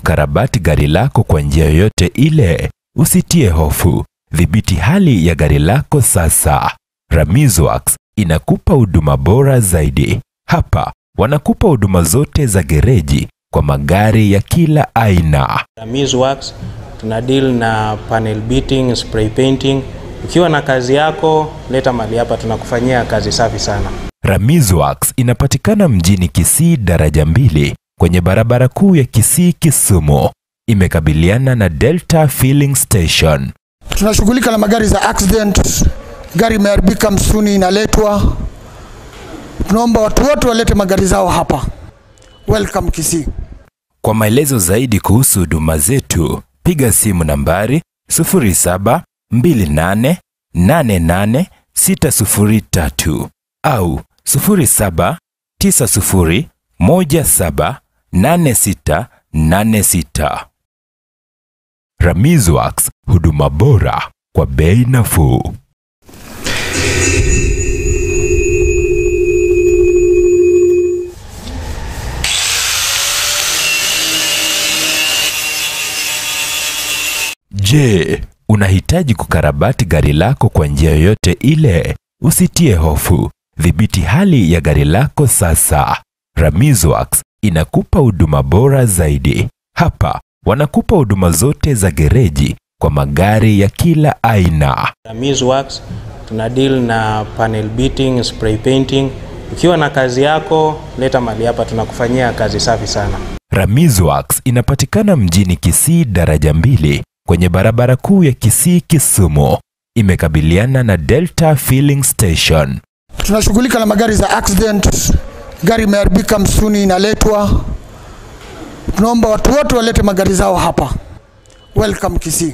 kukarabati gari lako kwa njia yoyote ile? Usitie hofu. Dhibiti hali ya gari lako sasa. Ramizworks inakupa huduma bora zaidi. Hapa wanakupa huduma zote za gereji kwa magari ya kila aina. Ramizworks tuna deal na panel beating, spray painting. Ukiwa na kazi yako, leta mali hapa, tunakufanyia kazi safi sana. Ramizworks inapatikana mjini Kisii daraja 2 kwenye barabara kuu ya Kisii Kisumu. Imekabiliana na Delta Filling Station. Tunashughulika na magari za accident, gari imeharibika msuni inaletwa. Tunaomba watu wote walete magari zao hapa. Welcome Kisii. Kwa maelezo zaidi kuhusu huduma zetu, piga simu nambari 0728888603 au 0790178686. Ramizworks, huduma bora kwa bei nafuu. Je, unahitaji kukarabati gari lako kwa njia yoyote ile? Usitie hofu. Dhibiti hali ya gari lako sasa. Ramizworks inakupa huduma bora zaidi. Hapa wanakupa huduma zote za gereji kwa magari ya kila aina. Ramizworks tuna deal na panel beating, spray painting. Ukiwa na kazi yako, leta mali hapa, tunakufanyia kazi safi sana. Ramizworks inapatikana mjini Kisii daraja 2 kwenye barabara kuu ya Kisii Kisumu. Imekabiliana na Delta Filling Station. Tunashughulika na magari za accident, gari imeharibika msuni inaletwa. Tunaomba watu wote walete magari zao hapa. Welcome Kisii.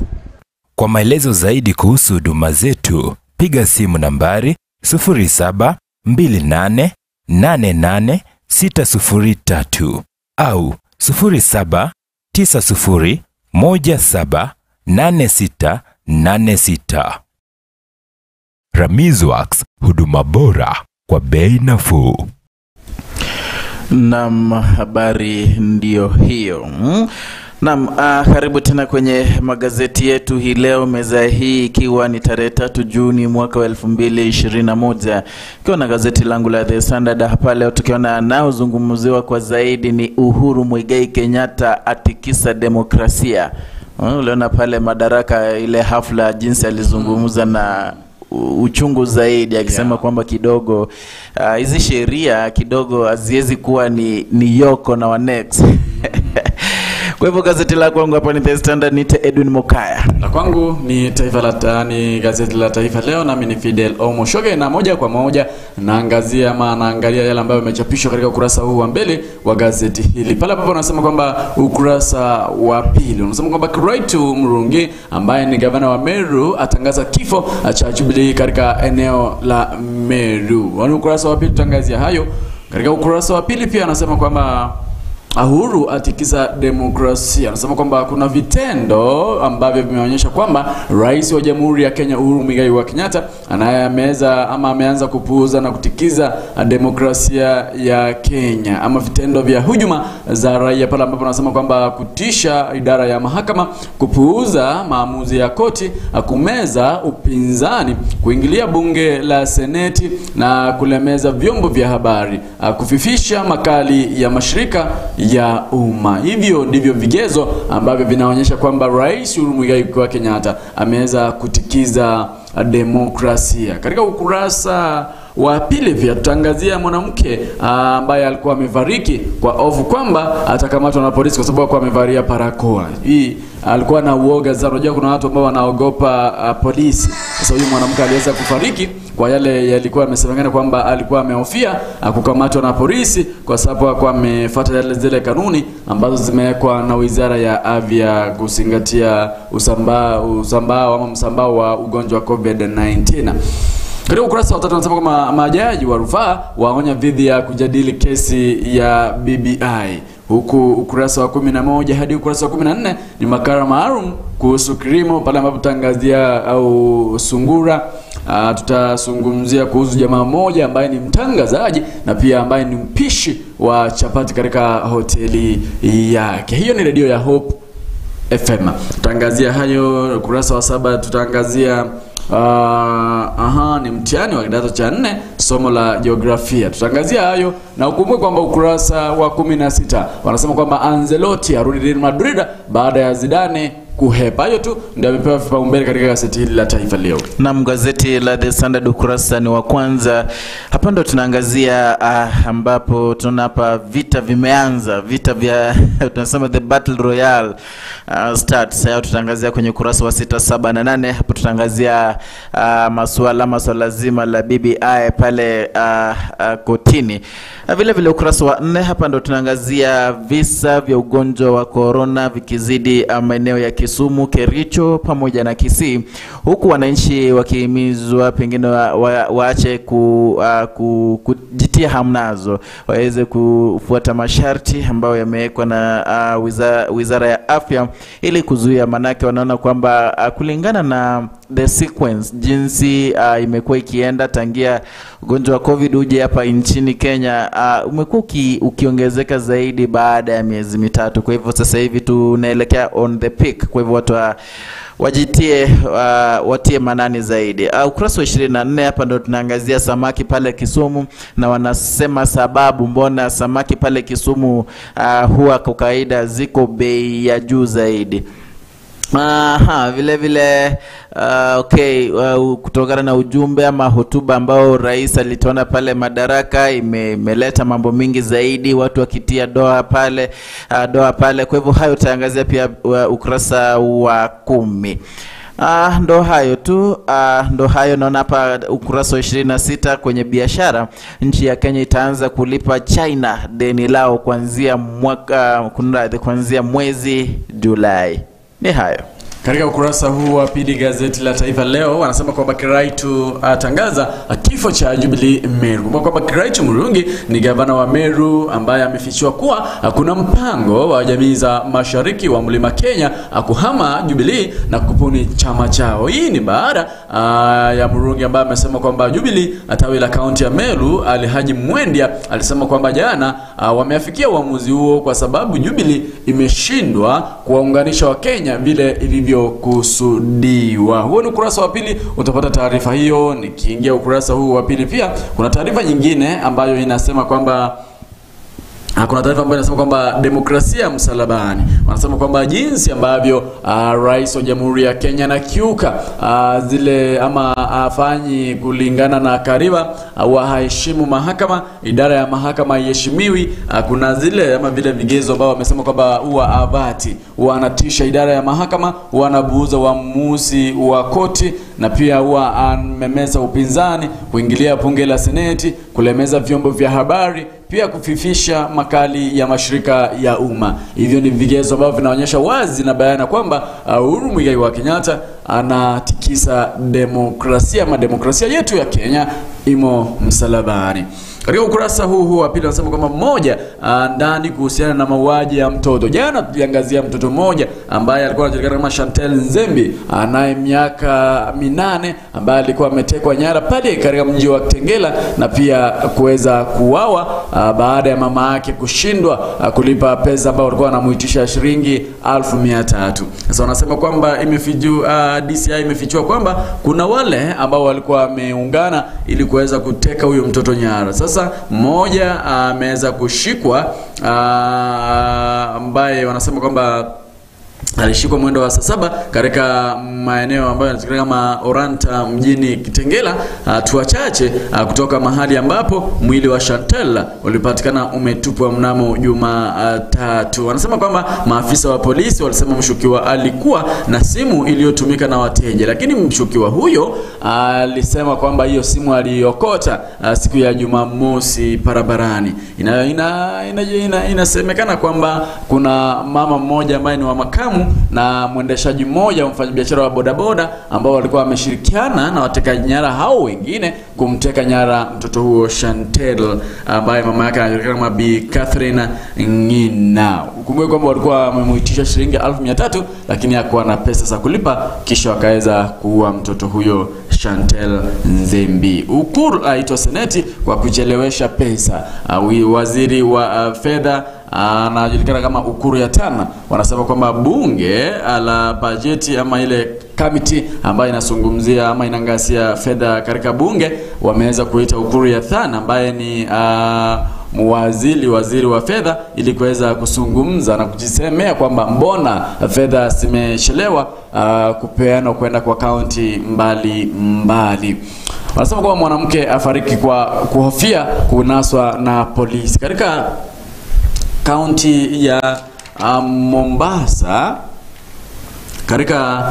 Kwa maelezo zaidi kuhusu huduma zetu, piga simu nambari 0728888603 au 0790178686. Ramizworks, huduma bora kwa bei nafuu. Naam, habari ndio hiyo. Naam, karibu tena kwenye magazeti yetu hii leo, meza hii ikiwa ni tarehe 3 Juni mwaka wa 2021. Ikiwa na gazeti langu la The Standard hapa leo, tukiona nao zungumziwa kwa zaidi ni Uhuru Muigai Kenyatta atikisa demokrasia. Uliona pale Madaraka ile hafla jinsi alizungumza na uchungu zaidi akisema kwamba kidogo hizi sheria kidogo haziwezi kuwa ni Yoko na Wanex. Kwa hivyo gazeti la kwangu hapa ni The Standard, ni Edwin Mokaya. La kwangu ni Taifa la ni gazeti la Taifa Leo, nami ni Fidel Omoshoge, na moja kwa moja naangazia ama naangalia yale ambayo yamechapishwa katika ukurasa huu wa mbele wa gazeti hili. Pale ambapo wanasema kwamba ukurasa wa pili unasema kwamba Kiraitu Murungi ambaye ni gavana wa Meru atangaza kifo cha Jubilee katika eneo la Meru. Wana ukurasa wa pili tutangazia hayo. Katika ukurasa wa pili pia anasema kwamba Uhuru atikisa demokrasia. Anasema kwamba kuna vitendo ambavyo vimeonyesha kwamba Rais wa Jamhuri ya Kenya Uhuru Muigai wa Kenyatta anayemeza ama ameanza kupuuza na kutikiza demokrasia ya Kenya, ama vitendo vya hujuma za raia pale ambapo anasema kwamba kutisha idara ya mahakama, kupuuza maamuzi ya koti, kumeza upinzani, kuingilia bunge la seneti na kulemeza vyombo vya habari, kufifisha makali ya mashirika ya umma. Hivyo ndivyo vigezo ambavyo vinaonyesha kwamba Rais Uhuru Muigai wa Kenyatta ameweza kutikiza demokrasia. Katika ukurasa wa pili pia tutangazia mwanamke ambaye alikuwa amefariki kwa hofu kwamba atakamatwa na polisi kwa sababu alikuwa amevalia barakoa. Hii alikuwa na uoga sana. Unajua kuna watu ambao wanaogopa polisi. Sasa huyu mwanamke aliweza kufariki kwa yale yalikuwa yamesemekana kwamba alikuwa amehofia kukamatwa na polisi kwa sababu alikuwa amefuata yale zile kanuni ambazo zimewekwa na Wizara ya Afya kuzingatia usambao ama msambao wa ugonjwa wa COVID-19. Katika ukurasa wa 3 anasema kama majaji wa rufaa waonya dhidi ya kujadili kesi ya BBI. huku ukurasa wa 11 hadi ukurasa wa 14 ni makala maalum kuhusu kilimo, pale ambapo tutaangazia au sungura. Tutazungumzia kuhusu jamaa mmoja ambaye ni mtangazaji na pia ambaye ni mpishi wa chapati katika hoteli yake. Hiyo ni redio ya Hope FM. Tutaangazia hayo. Ukurasa wa 7 tutaangazia ni mtihani wa kidato cha 4 somo la jiografia. Tutaangazia hayo, na ukumbuke kwamba ukurasa wa 16 wanasema kwamba Ancelotti arudi Real Madrid baada ya Zidane kuhepa. Hayo tu ndio amepewa vipaumbele katika gazeti hili la Taifa Leo. Na gazeti la The Standard ukurasa ni wa kwanza. Hapa ndo tunaangazia ambapo tunaona hapa vita vimeanza, vita vya tunasema the battle royale starts. Hayo tutaangazia kwenye ukurasa wa 6, 7 na 8. Hapo tutaangazia masuala zima la BBI pale kotini. Vile vile ukurasa wa 4 hapa ndo tunaangazia visa vya ugonjwa wa corona vikizidi maeneo ya Kisumu, Kericho pamoja na Kisii, huku wananchi wakihimizwa pengine waache kujitia hamnazo, waweze kufuata masharti ambayo yamewekwa na Wizara ya Afya ili kuzuia, manake wanaona kwamba kulingana na the sequence jinsi imekuwa ikienda tangia ugonjwa wa COVID uje hapa nchini Kenya, umekuwa ukiongezeka zaidi baada ya miezi mitatu. Kwa hivyo sasa hivi tunaelekea on the peak. Kwa hivyo watu wajitie watie manani zaidi. Ukurasa wa 24 hapa ndo tunaangazia samaki pale Kisumu, na wanasema sababu mbona samaki pale Kisumu huwa kwa kawaida ziko bei ya juu zaidi. Vile vile kutokana na ujumbe ama hotuba ambao rais alitona pale Madaraka, imeleta mambo mingi zaidi, watu wakitia doa pale. Kwa hivyo hayo tutaangazia pia ukurasa wa 10. Ndo hayo tu, ndo hayo naona hapa ukurasa wa 26 kwenye biashara. Nchi ya Kenya itaanza kulipa China deni lao kuanzia kuanzia mwezi Julai. Ni hayo. Katika ukurasa huu wa pili gazeti la Taifa Leo wanasema kwamba Kiraitu atangaza kifo cha Jubilee Meru. Kumbuka kwamba Kiraitu Murungi ni gavana wa Meru ambaye amefichua kuwa kuna mpango wa jamii za mashariki wa mlima Kenya kuhama Jubilee na kupuni chama chao. Hii ni baada ya Murungi ambaye amesema kwamba Jubilee tawi la kaunti ya Meru Alhaji Mwendia alisema kwamba jana wameafikia uamuzi huo kwa sababu Jubilee imeshindwa kuwaunganisha Wakenya vile ilivyo kusudiwa. Huo ni ukurasa wa pili, utapata taarifa hiyo. Nikiingia ukurasa huu wa pili pia kuna taarifa nyingine ambayo inasema kwamba demokrasia msalabani. Wanasema kwamba jinsi ambavyo rais wa Jamhuri ya Kenya anakiuka zile ama afanyi kulingana na katiba, waheshimu mahakama, idara ya mahakama haiheshimiwi. Kuna zile ama vile vigezo ambao wamesema kwamba huwa avati, wanatisha idara ya mahakama, wanabuuza uamuzi wa koti, na pia huwa amemeza upinzani, kuingilia bunge la seneti, kulemeza vyombo vya habari, pia kufifisha makali ya mashirika ya umma. Hivyo ni vigezo ambavyo vinaonyesha wazi na bayana kwamba Uhuru Muigai wa Kenyatta anatikisa demokrasia, ama demokrasia yetu ya Kenya imo msalabani. Katika ukurasa huu wa pili anasema kwamba mmoja ndani kuhusiana na mauaji ya mtoto. Jana tuliangazia mtoto mmoja ambaye alikuwa anajulikana kama Chantel Nzembi, anaye miaka 8, ambaye alikuwa ametekwa nyara pale katika mji wa Kitengela na pia kuweza kuuawa baada ya mama yake kushindwa kulipa pesa ambayo alikuwa anamuitisha shilingi 1300. Sasa wanasema kwamba DCI imefichua kwamba kuna wale ambao walikuwa wameungana ili kuweza kuteka huyo mtoto nyara. Sasa mmoja ameweza kushikwa ambaye wanasema kwamba alishikwa mwendo wa saa 7 katika maeneo ambayo yanajulikana kama Oranta mjini Kitengela, hatua chache kutoka mahali ambapo mwili wa Chantel ulipatikana umetupwa mnamo Jumatatu. Wanasema kwamba maafisa wa polisi walisema mshukiwa alikuwa na simu iliyotumika na wateja, lakini mshukiwa huyo alisema kwamba hiyo simu aliokota siku ya Jumamosi barabarani. Inasemekana kwamba kuna mama mmoja ambaye ni wa makamu haramu na mwendeshaji mmoja mfanyabiashara wa bodaboda ambao walikuwa wameshirikiana na wateka nyara hao wengine kumteka nyara mtoto huo Chantel ambaye mama yake anajulikana kama Bi Catherine Ngina. Ukumbuke kwamba walikuwa wamemuitisha shilingi 1300 lakini hakuwa na pesa za kulipa, kisha wakaweza kuua mtoto huyo Chantel Nzembi. Ukuru aitwa seneti kwa kuchelewesha pesa. Waziri wa fedha anajulikana kama Ukuru Yatana wanasema kwamba bunge la bajeti ama ile committee ambayo inazungumzia ama inaangazia fedha katika bunge wameweza kuita Ukuru Yatana ambaye ni waziri wa fedha ili kuweza kuzungumza na kujisemea kwamba mbona fedha zimechelewa kupeana kwenda kwa kaunti mbali mbali. Wanasema kwamba mwanamke afariki kwa kuhofia kunaswa na polisi. Katika kaunti ya Mombasa, katika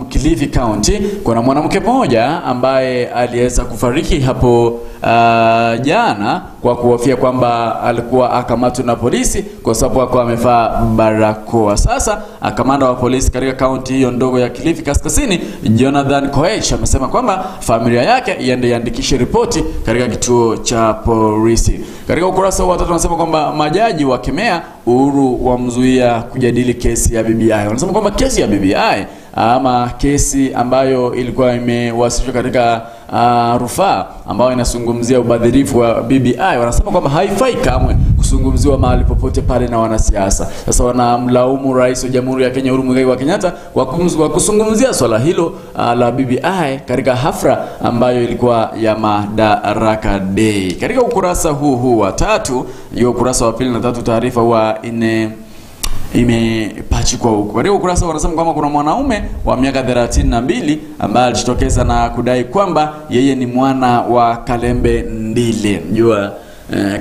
Kilifi County, kuna mwanamke mmoja ambaye aliweza kufariki hapo jana kwa kuhofia kwamba alikuwa akamatwa na polisi kwa sababu alikuwa amevaa barakoa. Sasa kamanda wa polisi katika kaunti hiyo ndogo ya Kilifi Kaskazini, Jonathan Koech, amesema kwamba familia yake iende iandikishe ripoti katika kituo cha polisi. Katika ukurasa wa 3 wanasema kwamba majaji wakemea Uhuru wamzuia kujadili kesi ya BBI. Wanasema kwamba kesi ya BBI ama kesi ambayo ilikuwa imewasilishwa katika rufaa ambayo inazungumzia ubadhirifu wa BBI, wanasema kwamba haifai kamwe kuzungumziwa mahali popote pale na wanasiasa. Sasa wanamlaumu Rais wa Jamhuri ya Kenya Uhuru Muigai wa Kenyatta kwa kuzungumzia swala hilo la BBI katika hafla ambayo ilikuwa ya Madaraka Day. Katika ukurasa huu wa 3, hiyo ukurasa wa 2 na 3, taarifa huwa imepachikwa huko. Katika ukurasa wanasema kwamba kuna mwanaume wa miaka 32 ambaye alijitokeza na kudai kwamba yeye ni mwana wa Kalembe Ndile. Unajua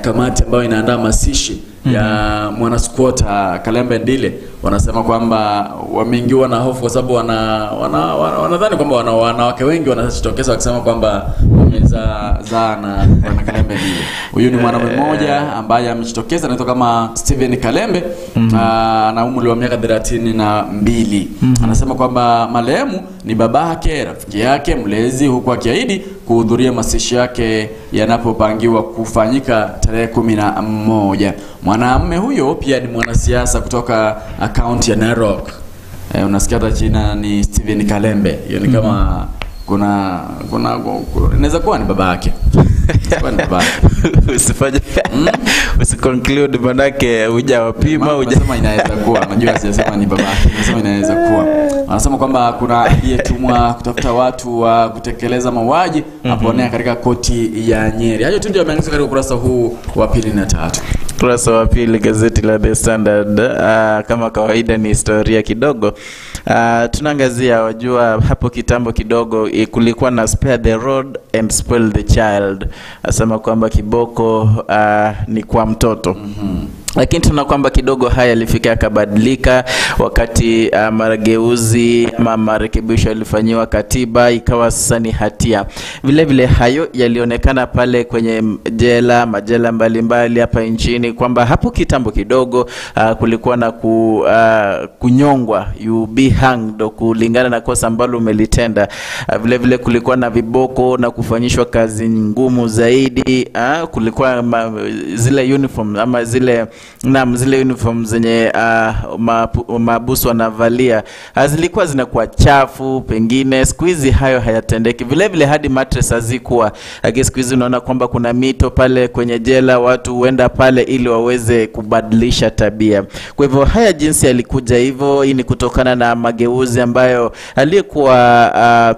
kamati ambayo inaandaa masishi ya mwanasquatter Kalembe Ndile wanasema kwamba wameingiwa na hofu kwa sababu wanadhani kwamba wanawake wengi wanajitokeza wakisema kwamba wamezaa na bwana Kalembe Ndile. Huyu ni mwanamume mmoja ambaye amejitokeza, anaitwa kama Steven Kalembe, ana umri wa miaka 32. Anasema kwamba marehemu ni babake, rafiki yake, mlezi, huku akiahidi kuhudhuria masishi yake yanapopangiwa kufanyika tarehe 11. Mwanamume huyo pia ni mwanasiasa kutoka kaunti ya Narok. Unasikia hata jina ni Steven Kalembe. Hiyo ni kama kuna inaweza kuwa ni babake. Kwa ni babake. Usifanye usiconclude manake hujawapima, hujasema inaweza kuwa. Unajua sijasema ni babake, nasema inaweza kuwa. Anasema kwamba kuna aliyetumwa kutafuta watu wa kutekeleza mauaji aponea katika koti ya Nyeri. Hayo tu ndio yameandikwa katika ukurasa huu wa 2 na 3. Ukurasa wa 2 gazeti la The Standard, kama kawaida ni historia kidogo. Tunaangazia, wajua hapo kitambo kidogo kulikuwa na spare the rod and spoil the child. Asema kwamba kiboko ni kwa mtoto. Lakini tuna kwamba kidogo haya yalifika yakabadilika wakati mageuzi ama marekebisho yalifanyiwa katiba, ikawa sasa ni hatia. Vile vile hayo yalionekana pale kwenye jela, majela mbalimbali hapa nchini, kwamba hapo kitambo kidogo kulikuwa na kunyongwa, you be hanged, kulingana na kosa ambalo umelitenda. Vile vile kulikuwa na viboko na kufanyishwa kazi ngumu zaidi. Kulikuwa zile uniform ama zile zile uniform zenye mabusu wanavalia zilikuwa zinakuwa chafu, pengine siku hizi hayo hayatendeki. Vile vile hadi mattress hazikuwa, lakini siku hizi unaona kwamba kuna mito pale kwenye jela, watu huenda pale ili waweze kubadilisha tabia. Kwa hivyo haya jinsi yalikuja hivyo, hii ni kutokana na mageuzi ambayo aliyekuwa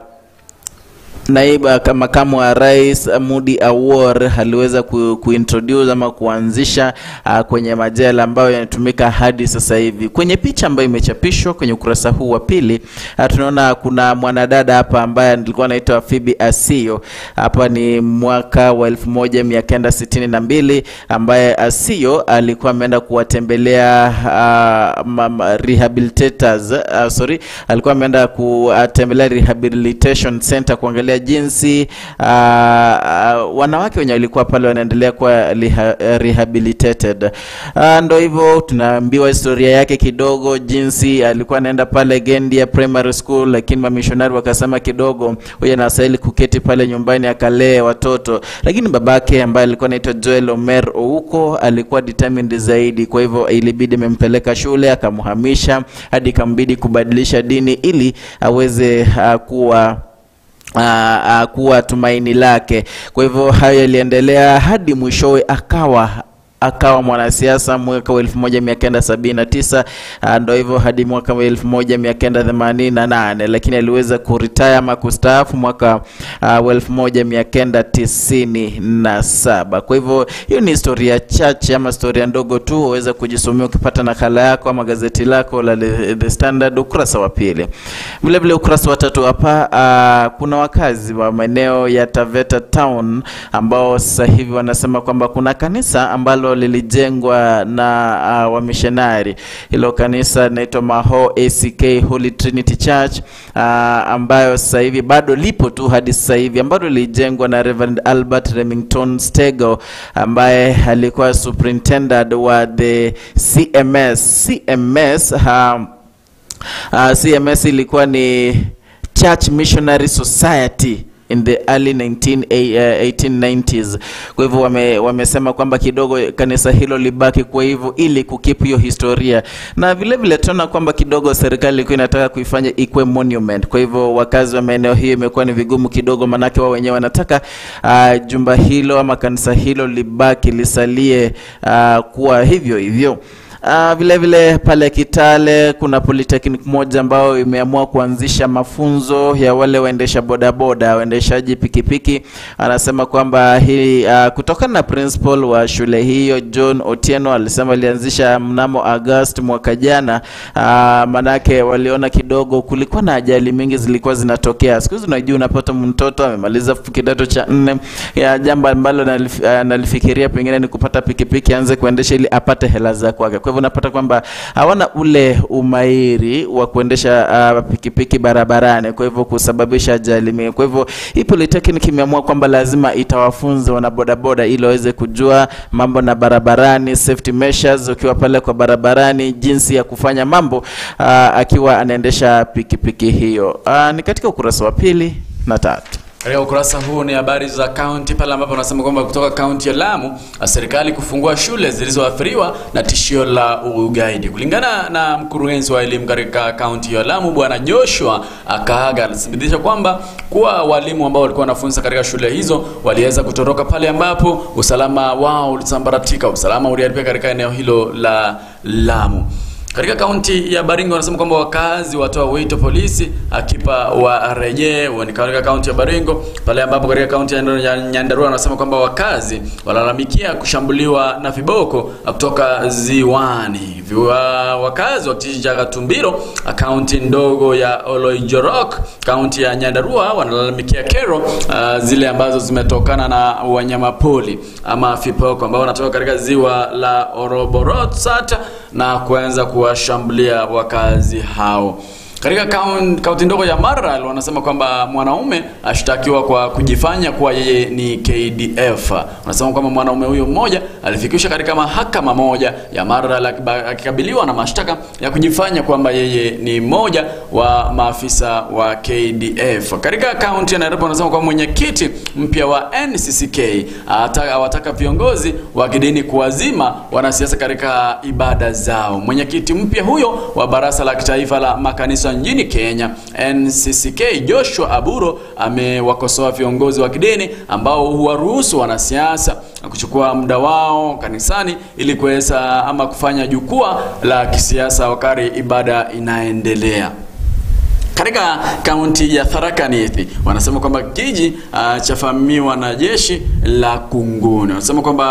naibu makamu wa rais Mudi Awor aliweza kuintroduce ama kuanzisha kwenye majela ambayo yanatumika hadi sasa hivi. Kwenye picha ambayo imechapishwa kwenye ukurasa huu wa 2, tunaona kuna mwanadada hapa ambaye alikuwa anaitwa Phoebe Asiyo. Hapa ni mwaka wa 1962 ambaye Asiyo alikuwa ameenda kuwatembelea rehabilitators, alikuwa ameenda kutembelea rehabilitation center kuangalia Tunaangalia jinsi wanawake wenye walikuwa pale wanaendelea kuwa rehabilitated. Ndio hivyo, tunaambiwa historia yake kidogo, jinsi alikuwa anaenda pale Gendia Primary School, lakini mamishonari wakasema kidogo huyu anastahili kuketi pale nyumbani akalee watoto. Lakini babake ambaye alikuwa anaitwa Joel Omer Ouko alikuwa determined zaidi, kwa hivyo ilibidi amempeleka shule, akamhamisha hadi ikambidi kubadilisha dini ili aweze kuwa tumaini lake. Kwa hivyo hayo yaliendelea hadi mwishowe akawa mwanasiasa mwaka wa 1979, ndio hivyo hadi mwaka wa 1988, lakini aliweza kuretire ama kustaafu mwaka wa 1997. Kwa hivyo hiyo ni historia chache ama historia ndogo tu, uweza kujisomea ukipata nakala yako ama gazeti lako la The Standard ukurasa wa pili. Vile vile ukurasa wa tatu hapa, kuna wakazi wa maeneo ya Taveta Town ambao sasa hivi wanasema kwamba kuna kanisa ambalo lilijengwa na wamishonari. Hilo kanisa linaitwa Maho ACK Holy Trinity Church, ambayo sasa hivi bado lipo tu hadi sasa hivi, ambalo lilijengwa na Reverend Albert Remington Stego ambaye alikuwa superintendent wa the CMS. CMS ilikuwa ni Church Missionary Society in the early 1890s. Kwa hivyo wamesema kwamba kidogo kanisa hilo libaki kwa hivyo ili kukeep hiyo historia. Na vile vile tunaona kwamba kidogo serikali ilikuwa inataka kuifanya ikuwe monument. Kwa hivyo wakazi wa maeneo hiyo imekuwa ni vigumu kidogo, manake wao wenyewe wanataka jumba hilo ama kanisa hilo libaki, lisalie kuwa hivyo hivyo. Vile vile pale Kitale kuna polytechnic moja ambayo imeamua kuanzisha mafunzo ya wale waendesha bodaboda, waendeshaji pikipiki. Anasema kwamba hii kutokana na principal wa shule hiyo John Otieno alisema alianzisha mnamo August mwaka jana, manake waliona kidogo kulikuwa na ajali mingi zilikuwa zinatokea. Siku hizi unajua unapata mtoto amemaliza kidato cha 4, ya jambo ambalo nalifikiria pengine ni kupata pikipiki aanze kuendesha ili apate hela za kwake. Kwa hivyo unapata kwamba hawana ule umahiri wa kuendesha pikipiki barabarani, kwa hivyo kusababisha ajali mingi. Kwa hivyo hii polytechnic imeamua kwamba lazima itawafunza wana bodaboda ili waweze kujua mambo na barabarani, safety measures ukiwa pale kwa barabarani, jinsi ya kufanya mambo akiwa anaendesha pikipiki hiyo. Ni katika ukurasa wa 2 na 3. Katika ukurasa huu ni habari za kaunti, pale ambapo wanasema kwamba kutoka kaunti ya Lamu, serikali kufungua shule zilizoathiriwa na tishio la ugaidi. Kulingana na mkurugenzi wa elimu katika kaunti ya Lamu Bwana Joshua Kahaga, alithibitisha kwamba kuwa walimu ambao walikuwa wanafunza katika shule hizo waliweza kutoroka pale ambapo usalama wao ulisambaratika, usalama uliharibika katika eneo hilo la Lamu. Katika kaunti ya Baringo wanasema kwamba wakazi watoa wito polisi akipa warejee. Katika kaunti ya Baringo pale ambapo katika kaunti ya Nyandarua wanasema kwamba wakazi walalamikia kushambuliwa na viboko kutoka ziwani. Wakazi wa kijiji cha Katumbiro, kaunti ndogo ya Oloijorok, kaunti ya Nyandarua wanalalamikia kero zile ambazo zimetokana na wanyamapori ama viboko ambao wanatoka katika ziwa la Oroborosat na kuanza kuwashambulia wakazi hao. Katika kaunti ndogo ya Maralal wanasema kwamba mwanaume ashtakiwa kwa kujifanya kuwa yeye ni KDF. Wanasema kwamba mwanaume huyo mmoja alifikishwa katika mahakama moja ya Maralal akikabiliwa na mashtaka ya kujifanya kwamba yeye ni mmoja wa maafisa wa KDF. Katika kaunti ya Nairobi wanasema kwamba mwenyekiti mpya wa NCCK awataka viongozi wa kidini kuwazima wanasiasa katika ibada zao. Mwenyekiti mpya huyo wa Baraza la Kitaifa la Makanisa nchini Kenya NCCK Joshua Aburo amewakosoa viongozi wa kidini ambao huwaruhusu wanasiasa kuchukua muda wao kanisani ili kuweza ama kufanya jukwaa la kisiasa wakati ibada inaendelea. Katika kaunti ya Tharaka Nithi wanasema kwamba kijiji chafamiwa na jeshi la Kunguni. Wanasema kwamba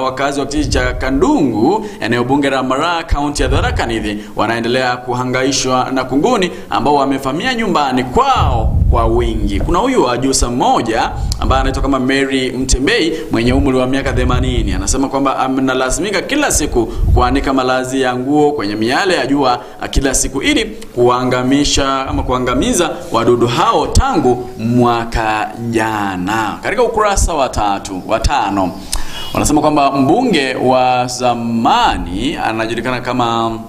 wakazi wa kijiji cha Kandungu, eneo bunge la Mara, kaunti ya Tharaka Nithi, wanaendelea kuhangaishwa na kunguni ambao wamefamia nyumbani kwao kwa wingi. Kuna huyu ajusa mmoja ambaye anaitwa kama Mary Mtembei mwenye umri wa miaka 80, anasema kwamba analazimika kila siku kuanika malazi ya nguo kwenye miale ya jua kila siku ili kuangamisha ama kuangamiza wadudu hao tangu mwaka jana. Katika ukurasa wa 5 wanasema kwamba mbunge wa zamani anajulikana kama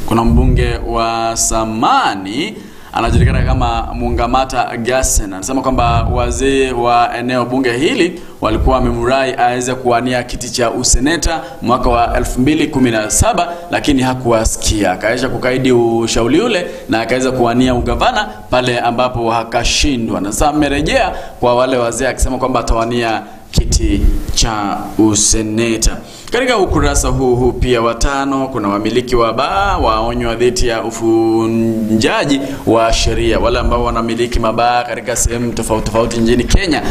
kuna mbunge wa zamani anajulikana kama Mungamata Gassen. Anasema kwamba wazee wa eneo bunge hili walikuwa wamemrai aweze kuwania kiti cha useneta mwaka wa 2017, lakini hakuwasikia. Akaweza kukaidi ushauri ule na akaweza kuwania ugavana pale ambapo hakashindwa. Na sasa amerejea kwa wale wazee akisema kwamba atawania kiti cha useneta. Katika ukurasa huu pia 5 kuna wamiliki wa baa waonywa dhidi ya ufunjaji wa sheria. Wale ambao wanamiliki mabaa katika sehemu tofauti tofauti nchini Kenya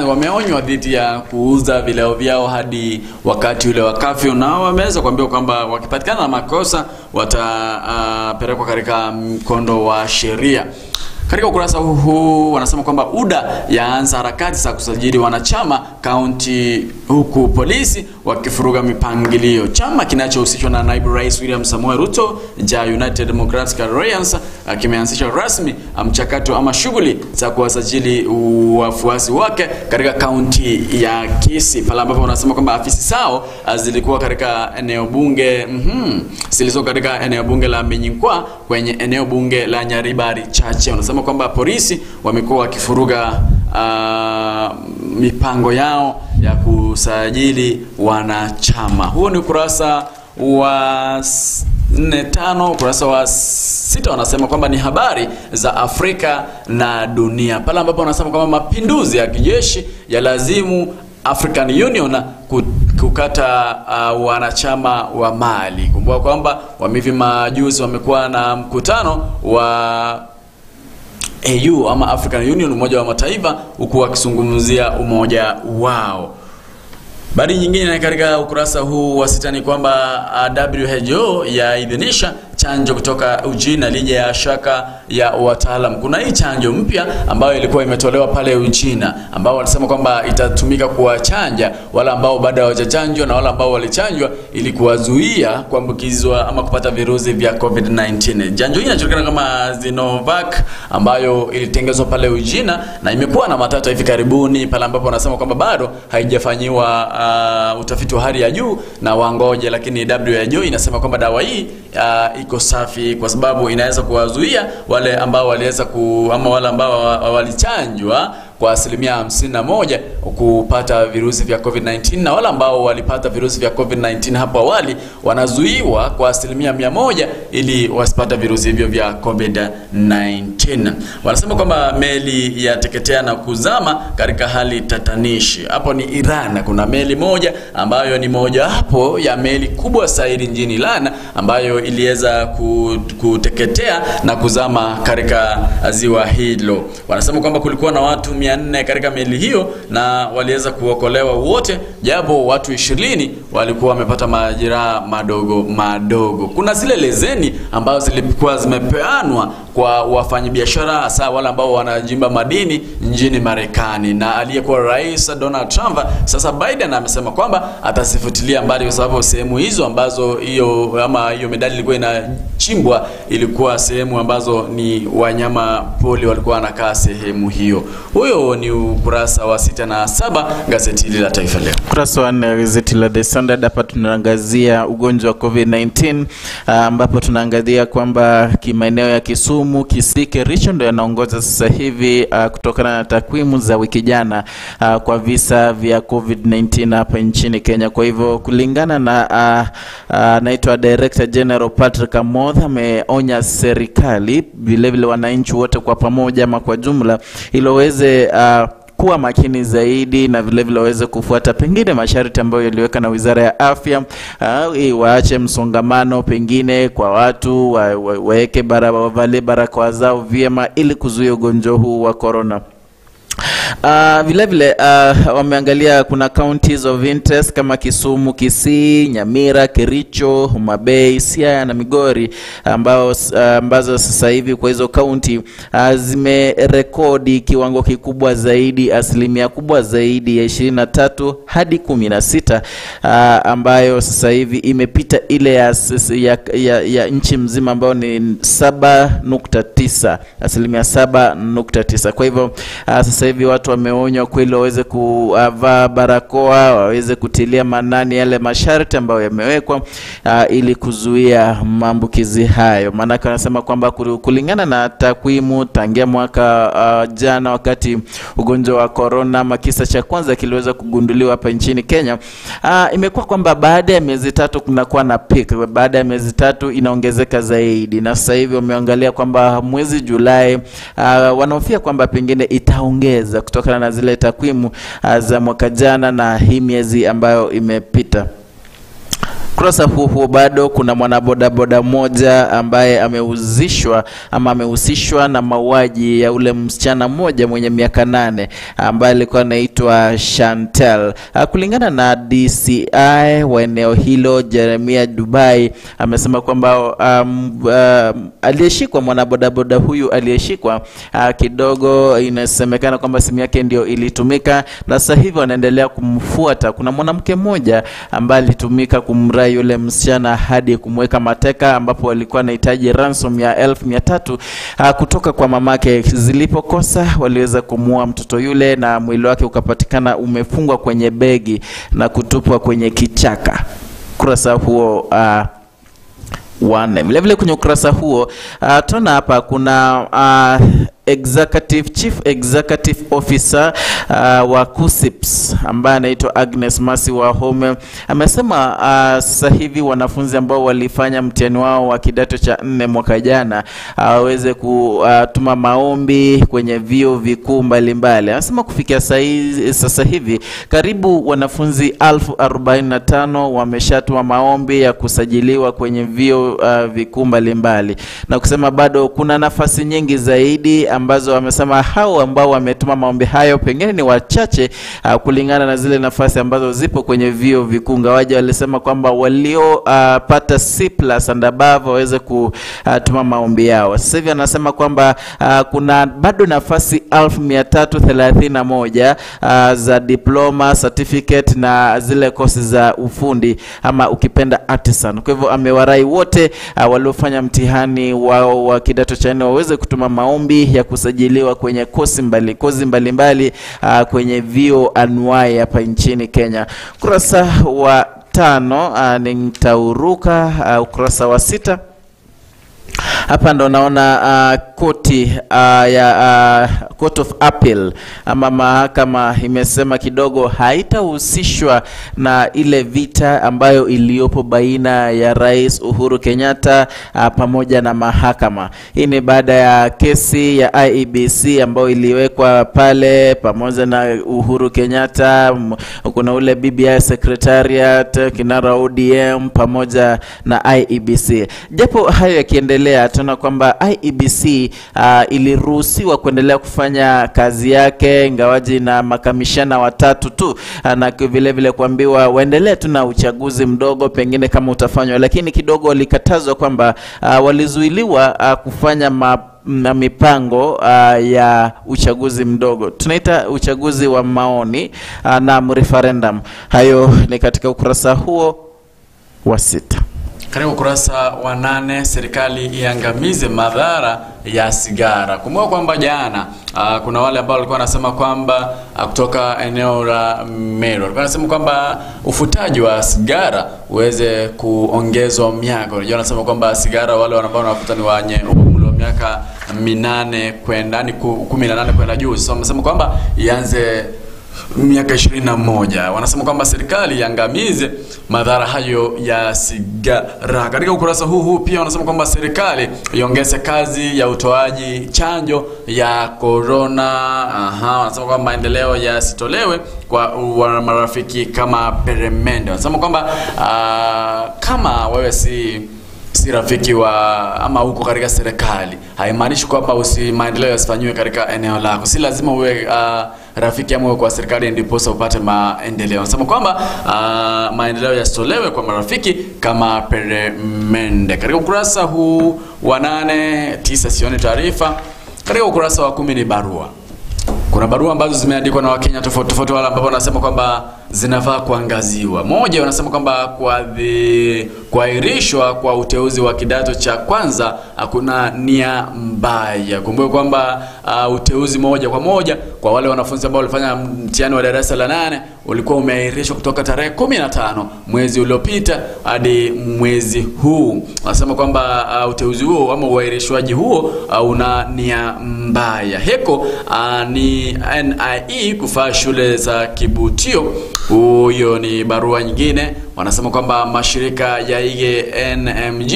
wameonywa dhidi ya kuuza vileo vyao hadi wakati ule wa kafyu, na wameweza kuambiwa kwamba wakipatikana na makosa watapelekwa katika mkondo wa sheria. Katika ukurasa huu wanasema kwamba UDA yaanza harakati za kusajili wanachama kaunti, huku polisi wakifuruga mipangilio. Chama kinachohusishwa na naibu rais William Samoei Ruto cha United Democratic Alliance kimeanzisha rasmi mchakato ama shughuli za kuwasajili wafuasi wake katika kaunti ya Kisii, pale ambapo wanasema kwamba afisi zao zilikuwa katika eneo bunge zilizo katika eneo bunge la Menyinkwa kwenye eneo bunge la Nyaribari Chache. Wanasema kwamba polisi wamekuwa wakifuruga mipango yao ya kusajili wanachama. Huo ni ukurasa wa 4-5. Ukurasa wa 6 wanasema kwamba ni habari za Afrika na dunia, pale ambapo wanasema kwamba mapinduzi ya kijeshi yalazimu African Union kukata wanachama wa Mali. Kumbuka kwamba hivi majuzi wamekuwa na mkutano wa AU ama African Union, Umoja wa Mataifa, huku wakizungumzia umoja wao. Habari nyingine katika ukurasa huu wa 6 ni kwamba WHO yaidhinisha chanjo kutoka Uchina licha ya shaka ya wataalam. Kuna hii chanjo mpya ambayo ilikuwa imetolewa pale Uchina, ambao walisema kwamba itatumika kuwachanja wale ambao bado hawajachanjwa na wale ambao walichanjwa ili kuwazuia kuambukizwa ama kupata virusi vya COVID-19. Chanjo hii inajulikana kama Sinovac ambayo ilitengenezwa pale Uchina na imekuwa na matata hivi karibuni, pale ambapo wanasema kwamba bado haijafanyiwa utafiti wa hali ya juu na wangoje, lakini WHO inasema kwamba dawa hii iko safi kwa sababu inaweza kuwazuia wale ambao waliweza ama wale ambao walichanjwa kwa 51% kupata virusi vya COVID-19, na wale ambao walipata virusi vya COVID-19 hapo awali wanazuiwa kwa 100% ili wasipate virusi hivyo vya COVID-19. Wanasema kwamba meli yateketea na kuzama katika hali tatanishi. Hapo ni Iran, kuna meli moja ambayo ni moja hapo ya meli kubwa zaidi nchini Iran ambayo iliweza kuteketea na kuzama katika ziwa hilo. Wanasema kwamba kulikuwa na watu 400 katika meli hiyo na waliweza kuokolewa wote, japo watu 20 walikuwa wamepata majeraha madogo madogo. Kuna zile leseni ambazo zilikuwa zimepeanwa kwa wafanyabiashara, hasa wale ambao wanajimba madini nchini Marekani, na aliyekuwa rais Donald Trump, sasa Biden amesema kwamba atasifutilia mbali kwa sababu sehemu hizo ambazo hiyo ama hiyo medali ilikuwa inachimbwa ilikuwa sehemu ambazo ni wanyama poli walikuwa wanakaa sehemu hiyo. Huyo ni ukurasa wa 6 na 7 gazeti la Taifa Leo. Ukurasa wa 4 gazeti la The Standard, hapa tunaangazia ugonjwa wa COVID-19, ambapo tunaangazia kwamba kimaeneo ya Kisumu, Kisii, Kericho ndio yanaongoza sasa hivi kutokana na takwimu za wiki jana kwa visa vya COVID-19 hapa nchini Kenya. Kwa hivyo kulingana na naitwa Director General Patrick Amoth, ameonya serikali vile vile wananchi wote kwa pamoja ama kwa jumla ili waweze kuwa makini zaidi na vile vile waweze kufuata pengine masharti ambayo yaliweka na Wizara ya Afya, waache msongamano pengine kwa watu, waweke wavalie barakoa zao vyema ili kuzuia ugonjwa huu wa corona. Vile vile wameangalia kuna counties of interest kama Kisumu, Kisii, Nyamira, Kericho, Homa Bay, Siaya na Migori ambazo sasa hivi kwa hizo county zimerekodi kiwango kikubwa zaidi, asilimia kubwa zaidi ya 23 hadi 16, ambayo sasa hivi imepita ile ya nchi mzima ambayo ni 7.9, asilimia 7.9. Kwa hivyo sasa hivi watu wameonywa kweli waweze kuvaa barakoa, waweze kutilia maanani yale masharti ambayo yamewekwa ili kuzuia maambukizi hayo. Maana wanasema kwamba kulingana na takwimu tangia mwaka jana wakati ugonjwa wa corona ama kisa cha kwanza kiliweza kugunduliwa hapa nchini Kenya, imekuwa kwamba baada ya miezi tatu kunakuwa na peak, baada ya miezi tatu inaongezeka zaidi. Na sasa hivi wameangalia kwamba mwezi Julai wanahofia kwamba pengine itaongeza kutokana na zile takwimu za mwaka jana na hii miezi ambayo imepita. Kurasa huu bado kuna mwanabodaboda mmoja ambaye amehusishwa ama amehusishwa na mauaji ya ule msichana mmoja mwenye miaka 8 ambaye alikuwa anaitwa Chantel. Kulingana na DCI wa eneo hilo Jeremia Dubai amesema kwamba aliyeshikwa, mwanabodaboda huyu aliyeshikwa, kidogo inasemekana kwamba simu yake ndio ilitumika na sasa hivi wanaendelea kumfuata. Kuna mwanamke mmoja ambaye alitumika kumrai yule msichana hadi kumweka mateka, ambapo walikuwa wanahitaji ransom ya 1300 kutoka kwa mamake. Zilipokosa waliweza kumua mtoto yule na mwili wake ukapatikana umefungwa kwenye begi na kutupwa kwenye kichaka. Kurasa huo 4. Vile vile kwenye ukurasa huo tunaona hapa kuna Chief Executive Officer wa KUCCPS ambaye anaitwa Agnes Masi Wahome amesema sasa hivi wanafunzi ambao walifanya mtihani wao wa kidato cha 4 mwaka jana waweze kutuma maombi kwenye vyuo vikuu mbalimbali. Anasema kufikia sasa hivi karibu wanafunzi 1045 wameshatuma maombi ya kusajiliwa kwenye vyuo vikuu mbalimbali, na kusema bado kuna nafasi nyingi zaidi ambazo wamesema hao ambao wametuma maombi hayo pengine ni wachache kulingana na zile nafasi ambazo zipo kwenye vyuo vikuu. Ingawaje walisema kwamba walio pata C+ and above waweze kutuma maombi yao. Sasa hivi anasema kwamba kuna bado nafasi 1331 za diploma, certificate na zile kosi za ufundi ama ukipenda artisan. Kwa hivyo amewarai wote waliofanya mtihani wao wa kidato cha 4 waweze kutuma maombi ya kusajiliwa kwenye kozi mbalimbali kwenye vyuo anuai hapa nchini Kenya. Ukurasa wa 5 nitauruka ukurasa wa 6. Hapa ndo naona koti ya Court of Appeal ama mahakama imesema kidogo haitahusishwa na ile vita ambayo iliyopo baina ya Rais Uhuru Kenyatta pamoja na mahakama. Hii ni baada ya kesi ya IEBC ambayo iliwekwa pale pamoja na Uhuru Kenyatta, kuna ule BBI Secretariat, kinara ODM pamoja na IEBC. Japo hayo yakiendelea, tunaona kwamba IEBC iliruhusiwa kuendelea kufanya kazi yake ingawaji na makamishana watatu tu, na vile vile kuambiwa waendelee tu na uchaguzi mdogo pengine kama utafanywa, lakini kidogo walikatazwa kwamba walizuiliwa kufanya na mipango ya uchaguzi mdogo, tunaita uchaguzi wa maoni na referendum. Hayo ni katika ukurasa huo wa 6. Katika ukurasa wa 8, serikali iangamize madhara ya sigara. Kumbuka kwamba jana kuna wale ambao walikuwa wanasema kwamba kutoka eneo la Meru walikuwa wanasema kwamba ufutaji wa sigara uweze kuongezwa miaka. Unajua wanasema kwamba sigara wale ambao wanafuta ni wenye umri wa miaka 8 kwenda ni 18 kwenda juu. Sasa wamesema kwamba ianze miaka 21. Wanasema kwamba serikali iangamize madhara hayo ya sigara. Katika ukurasa huu pia wanasema kwamba serikali iongeze kazi ya utoaji chanjo ya corona. Wanasema kwamba maendeleo yasitolewe kwa marafiki kama peremende. Wanasema kwamba kama wewe si rafiki wa ama huko katika serikali, haimaanishi kwamba maendeleo yasifanywe katika eneo lako. Si lazima uwe rafiki ama kwa serikali ndiposa upate maendeleo. Anasema kwamba maendeleo yasitolewe kwa marafiki kama peremende. Katika ukurasa huu wa 8, 9 sioni taarifa. Katika ukurasa wa 10 ni barua. Kuna barua ambazo zimeandikwa na Wakenya tofauti tofauti, wale ambao wanasema kwamba zinafaa kuangaziwa. Moja, wanasema kwamba kuahirishwa kwa uteuzi wa kidato cha kwanza hakuna nia mbaya. Kumbuka kwamba uteuzi moja kwa moja kwa wale wanafunzi ambao walifanya mtihani wa darasa la 8 ulikuwa umeahirishwa kutoka tarehe 15 mwezi uliopita hadi mwezi huu. Wanasema kwamba uteuzi huo ama uahirishwaji huo una nia mbaya. Heko ni NIE kufaa shule za kibutio. Huyo ni barua nyingine. Wanasema kwamba mashirika yaige NMG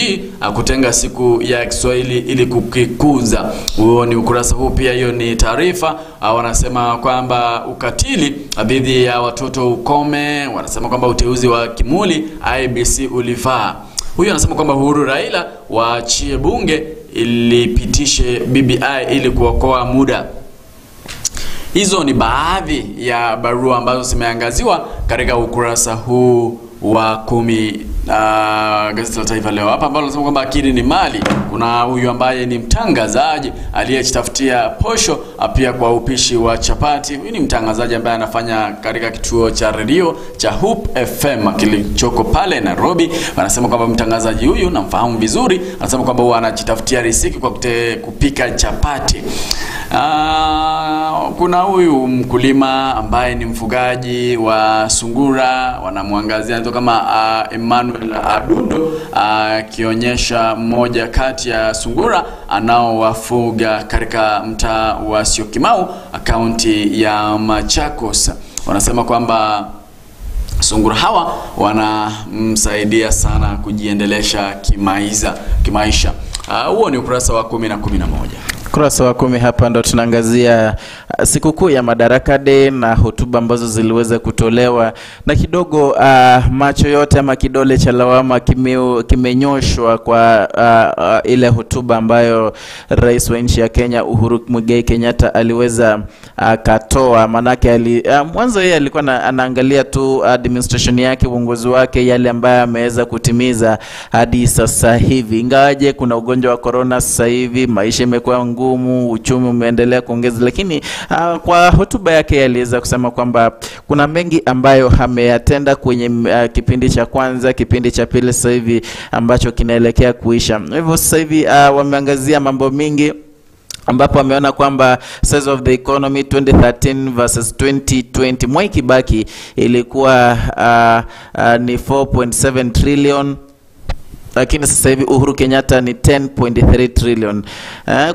kutenga siku ya Kiswahili ili kukikuza. Huo ni ukurasa huu pia, hiyo ni taarifa. Wanasema kwamba ukatili dhidi ya watoto ukome. Wanasema kwamba uteuzi wa Kimuli IBC ulifaa. Huyo anasema kwamba Uhuru Raila waachie bunge ilipitishe BBI ili kuokoa muda. Hizo ni baadhi ya barua ambazo zimeangaziwa katika ukurasa huu wa 10 gazeti la Taifa Leo. Hapa ambalo nasema kwamba akili ni mali. Kuna huyu ambaye ni mtangazaji aliyejitafutia posho pia kwa upishi wa chapati. Huyu ni mtangazaji ambaye anafanya katika kituo cha redio cha Hope FM kilichoko pale Nairobi. Wanasema kwamba mtangazaji huyu namfahamu vizuri, anasema kwamba huwa anajitafutia riziki kwa kupika chapati. Kuna huyu mkulima ambaye ni mfugaji wa sungura, wanamuangazia anaitwa kama Emmanuel Adundo, akionyesha mmoja kati ya sungura anaowafuga katika mtaa wa Syokimau, kaunti ya Machakos. Wanasema kwamba sungura hawa wanamsaidia sana kujiendelesha kimaisha. Huo ni ukurasa wa 10 na 11. Ukurasa wa 10 hapa ndo tunaangazia sikukuu ya Madaraka Day na hotuba ambazo ziliweza kutolewa, na kidogo macho yote ama kidole cha lawama kimenyoshwa kwa ile hotuba ambayo rais wa nchi ya Kenya Uhuru Muigai Kenyatta aliweza katoa. Manake mwanzo yeye alikuwa anaangalia tu administration yake, uongozi wake, yale ambayo ameweza kutimiza hadi sasa hivi. Ingawaje kuna ugonjwa wa corona sasa hivi, maisha imekuwa ngumu, uchumi umeendelea kuongeza, lakini kwa hotuba yake aliweza kusema kwamba kuna mengi ambayo ameyatenda kwenye kipindi cha kwanza, kipindi cha pili, sasa hivi ambacho kinaelekea kuisha. Hivyo sasa hivi wameangazia mambo mingi, ambapo ameona kwamba size of the economy 2013 versus 2020, Mwai Kibaki ilikuwa ni 4.7 trillion, lakini sasa hivi Uhuru Kenyatta ni 10.3 trillion.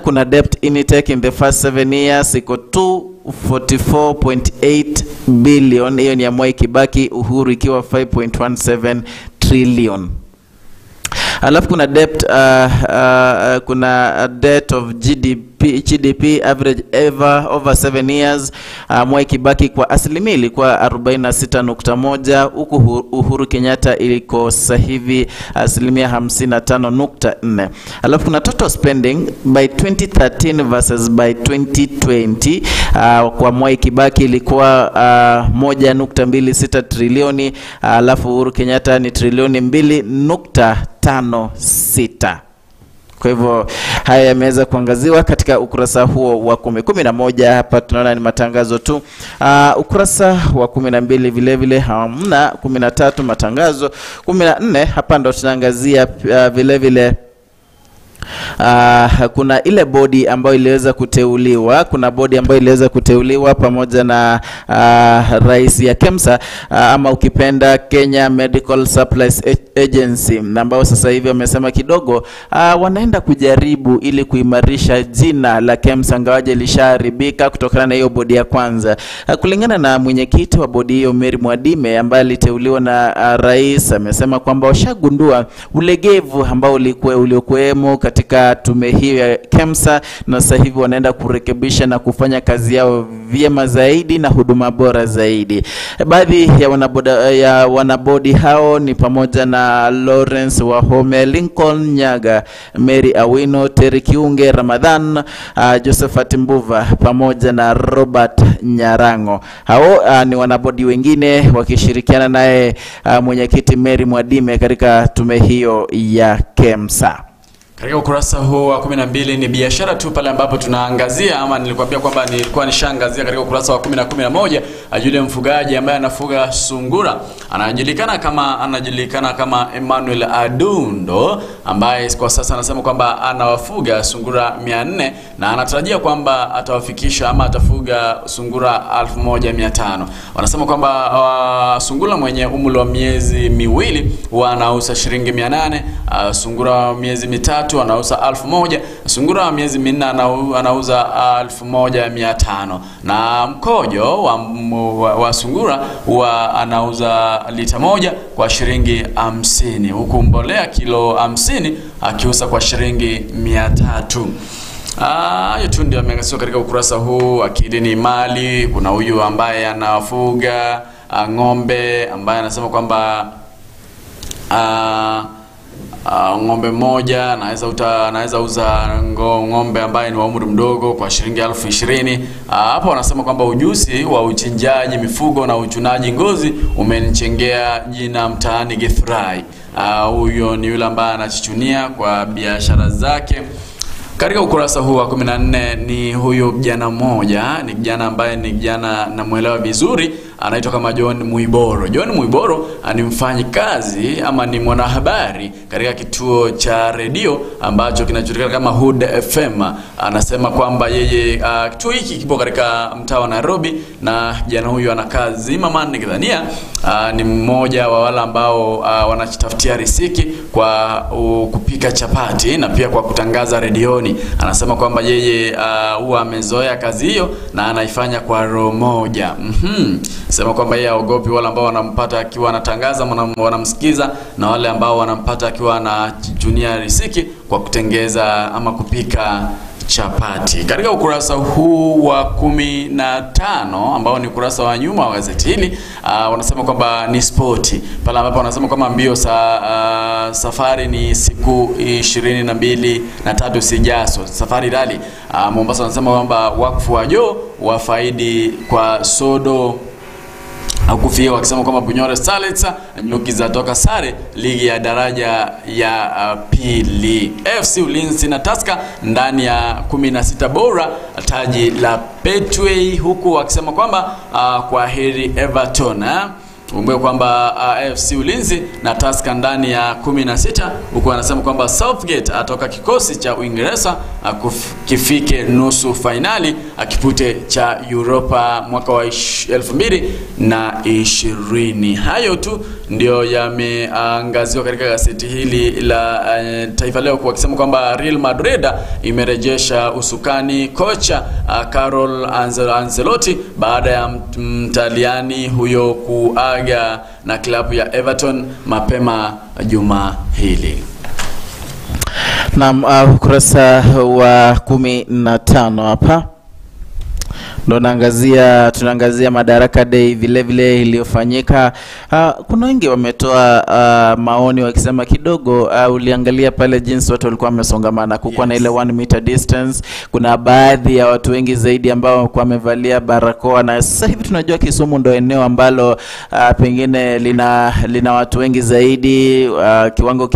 Kuna debt intake in the first 7 years iko 244.8 billion, hiyo ni ya Mwai Kibaki, Uhuru ikiwa 5.17 trillion. Alafu kuna debt kuna debt of GDP average ever over 7 years. Mwai Kibaki kwa asilimia ilikuwa 46.1, huku Uhuru Kenyatta iliko sasa hivi asilimia 55.4. Alafu kuna total spending by 2013 versus by 2020. Kwa Mwai Kibaki ilikuwa 1.26 trilioni, alafu Uhuru Kenyatta ni trilioni 2.56. Kwa hivyo haya yameweza kuangaziwa katika ukurasa huo wa 10. 11 hapa tunaona ni matangazo tu. Ukurasa wa 12 vile vile hamna. 13 matangazo. 14 hapa ndo tunaangazia vile vile kuna ile bodi ambayo iliweza kuteuliwa, kuna bodi ambayo iliweza kuteuliwa pamoja na rais ya KEMSA, ama ukipenda Kenya Medical Supplies Agency, ambao sasa hivi wamesema kidogo wanaenda kujaribu ili kuimarisha jina la KEMSA ingawaje lishaharibika kutokana na hiyo bodi ya kwanza. Kulingana na mwenyekiti wa bodi hiyo Mary Mwadime ambaye aliteuliwa na rais, amesema kwamba washagundua ulegevu ambao uliokuwemo katika katika tume hiyo ya KEMSA, na sasa hivi wanaenda kurekebisha na kufanya kazi yao vyema zaidi na huduma bora zaidi. Baadhi ya wanabodi hao ni pamoja na Lawrence Wahome, Lincoln Nyaga, Mary Awino, Terry Kiunge, Ramadhan, Josephat Mbuva pamoja na Robert Nyarango. Hao ni wanabodi wengine wakishirikiana naye mwenyekiti Mary Mwadime katika tume hiyo ya KEMSA. Katika ukurasa huu wa 12 ni biashara tu pale ambapo tunaangazia, ama nilikwambia kwamba nilikuwa nishaangazia katika ukurasa wa 10 na 11 yule mfugaji ambaye anafuga sungura anajulikana kama Emmanuel Adundo, ambaye kwa sasa anasema kwamba anawafuga sungura 400 na anatarajia kwamba atawafikisha ama atafuga sungura 1500. Wanasema kwamba sungura mwenye umri wa miezi miwili wanauza shilingi 800, sungura wa miezi mitatu anauza 1000, sungura wa miezi minne anauza 1500, na mkojo wa sungura anauza lita 1 kwa shilingi 50, huku mbolea kilo 50 akiuza kwa shilingi 300. Hayo tu ndio yameangaziwa katika ukurasa huu. Akili ni mali. Kuna huyu ambaye anafuga ng'ombe ambaye anasema kwamba ng'ombe moja anaweza uza ng'ombe ambaye ni wa umri mdogo kwa shilingi 20,000. Hapo wanasema kwamba ujuzi wa uchinjaji mifugo na uchunaji ngozi umenichengea jina mtaani Githurai. Huyo ni yule ambaye anachichunia kwa biashara zake. Katika ukurasa huu wa 14 ni huyu kijana mmoja, ni kijana ambaye ni kijana namuelewa vizuri, anaitwa kama John Muiboro. John Muiboro ni mfanyikazi ama ni mwanahabari katika kituo cha redio ambacho kinajulikana kama Hood FM. Anasema kwamba yeye kituo hiki kipo katika mtaa wa Nairobi, na kijana huyu anakaa Zimmerman nikidhania ni mmoja wa wale ambao wanajitafutia riziki kwa kupika chapati na pia kwa kutangaza redioni. Anasema kwamba yeye huwa amezoea kazi hiyo na anaifanya kwa roho moja. Sema kwamba yeye haogopi wale ambao wanampata akiwa anatangaza wanamsikiza, na wale ambao wanampata akiwa anajichunia riziki kwa kutengeza ama kupika chapati. Katika ukurasa huu wa 15 ambao ni ukurasa wa nyuma wa gazeti hili, wanasema kwamba ni spoti pale ambapo wanasema kwamba mbio safari ni siku 22 na 3 sijazo safari rally. Mombasa wanasema kwamba wakfu wa Joe wafaidi kwa sodo akufia, wakisema kwamba Bunyore Starlets nyuki za toka sare ligi ya daraja ya pili. FC Ulinzi na Tusker ndani ya 16 bora taji la Betway, huku wakisema kwamba kwa heri Everton. Umbe kwamba FC Ulinzi na Tusker ndani ya 16, huku anasema kwamba Southgate atoka kikosi cha Uingereza kifike nusu finali akipute cha Europa mwaka wa 2020. Hayo tu ndio yameangaziwa katika gazeti hili la Taifa Leo, kwa kusema kwamba Real Madrid imerejesha usukani kocha Carlo Ancelotti baada ya Mtaliani huyo kuaga na klabu ya Everton mapema juma hili. Na ukurasa wa 15 hapa ndo tunaangazia Madaraka Day vile vile iliyofanyika. Kuna wengi wametoa maoni wakisema kidogo uliangalia pale jinsi watu walikuwa wamesongamana, kukuwa na ile 1 meter distance. Kuna baadhi ya watu wengi zaidi ambao walikuwa wamevalia barakoa, na sasa hivi tunajua Kisumu ndo eneo ambalo pengine lina watu wengi zaidi, kiwango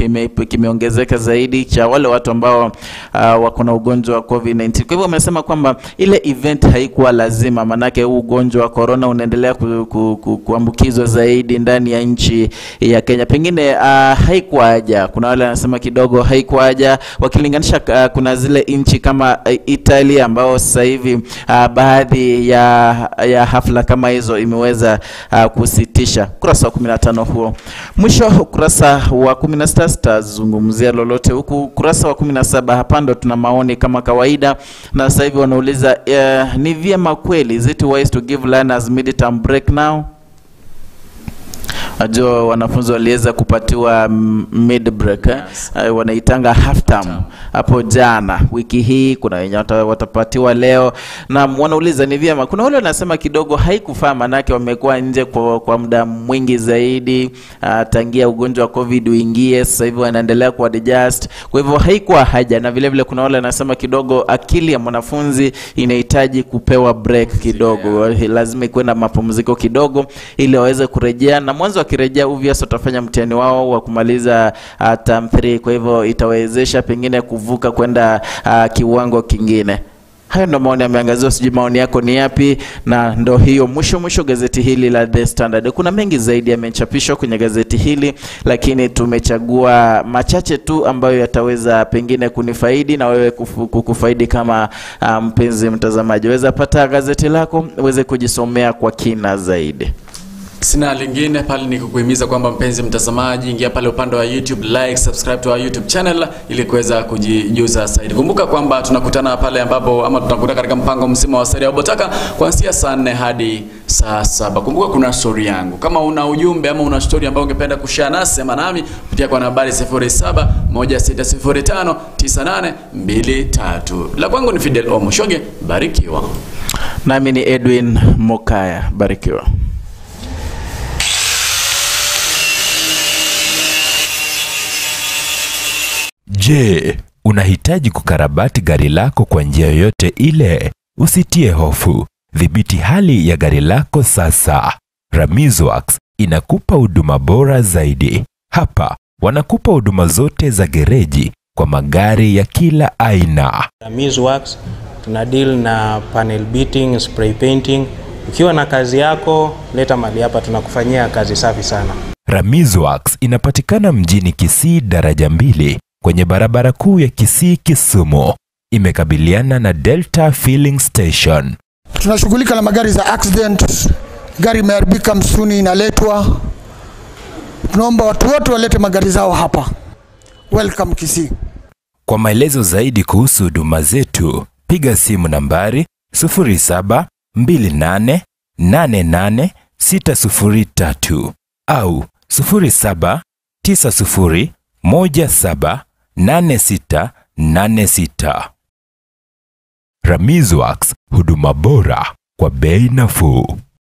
kimeongezeka zaidi cha wale watu ambao wako na ugonjwa wa COVID-19. Kwa hivyo wamesema kwamba ile event haikuwa lazima, manake huu ugonjwa wa corona unaendelea kuambukizwa zaidi ndani ya nchi ya Kenya. Pengine haikuwa haja. Kuna wale wanasema kidogo haikuwa haja, wakilinganisha kuna zile nchi kama Italy ambao sasa hivi baadhi ya hafla kama hizo imeweza kusitisha. Ukurasa wa 15 huo. Mwisho ukurasa wa 16 sitazungumzia lolote, huku ukurasa wa 17 hapa ndo tuna maoni kama kawaida, na sasa hivi wanauliza ni vyema kweli, is it wise to give learners mid-term break now? Najua wanafunzi waliweza kupatiwa mid break, Yes. Wanaitanga half term hapo jana. Wiki hii kuna wenye watapatiwa leo, na wanauliza ni vyema. Kuna wale wanasema kidogo haikufaa, manake wamekuwa nje kwa muda mwingi zaidi, tangia ugonjwa wa COVID uingie, sasa hivi wanaendelea ku adjust, kwa hivyo haikuwa haja. Na vile vile kuna wale wanasema kidogo akili ya mwanafunzi inahitaji kupewa break kidogo, lazima ikuwe na mapumziko kidogo ili waweze kurejea, na mwanzo wakirejea obvious watafanya mtihani wao wa kumaliza term 3, kwa hivyo itawezesha pengine kuvuka kwenda kiwango kingine. Hayo ndo maoni yameangaziwa, sijui maoni yako ni yapi? Na ndo hiyo mwisho gazeti hili la The Standard. Kuna mengi zaidi yamechapishwa kwenye gazeti hili, lakini tumechagua machache tu ambayo yataweza pengine kunifaidi na wewe kukufaidi kama mpenzi mtazamaji. Weza pata gazeti lako uweze kujisomea kwa kina zaidi. Sina lingine pale ni kukuhimiza kwamba mpenzi mtazamaji, ingia pale upande wa YouTube, like, subscribe to our YouTube channel ili kuweza kujijuza zaidi. Kumbuka kwamba tunakutana pale ambapo ama tunakutana katika mpango mzima wa Saria Obotaka kuanzia saa 4 hadi saa 7. Kumbuka kuna story yangu. Kama una ujumbe ama una story ambayo ungependa kushare nasi, sema nami kupitia kwa nambari 0716059823. La kwangu ni Fidel Omushoge, barikiwa. Nami ni Edwin Mokaya, barikiwa. Je, unahitaji kukarabati gari lako kwa njia yoyote ile? Usitie hofu. Dhibiti hali ya gari lako sasa. Ramizworks inakupa huduma bora zaidi. Hapa wanakupa huduma zote za gereji kwa magari ya kila aina. Ramizworks tuna deal na panel beating, spray painting. Ukiwa na kazi yako, leta mali hapa, tunakufanyia kazi safi sana. Ramizworks inapatikana mjini Kisii daraja 2 kwenye barabara kuu ya Kisii Kisumu. Imekabiliana na Delta Filling Station. Tunashughulika na magari za accident, gari imeharibika msuni inaletwa. Tunaomba watu wote walete magari zao hapa. Welcome Kisii. Kwa maelezo zaidi kuhusu huduma zetu, piga simu nambari 0728888603 au 0790178686. Ramizworks, huduma bora kwa bei nafuu.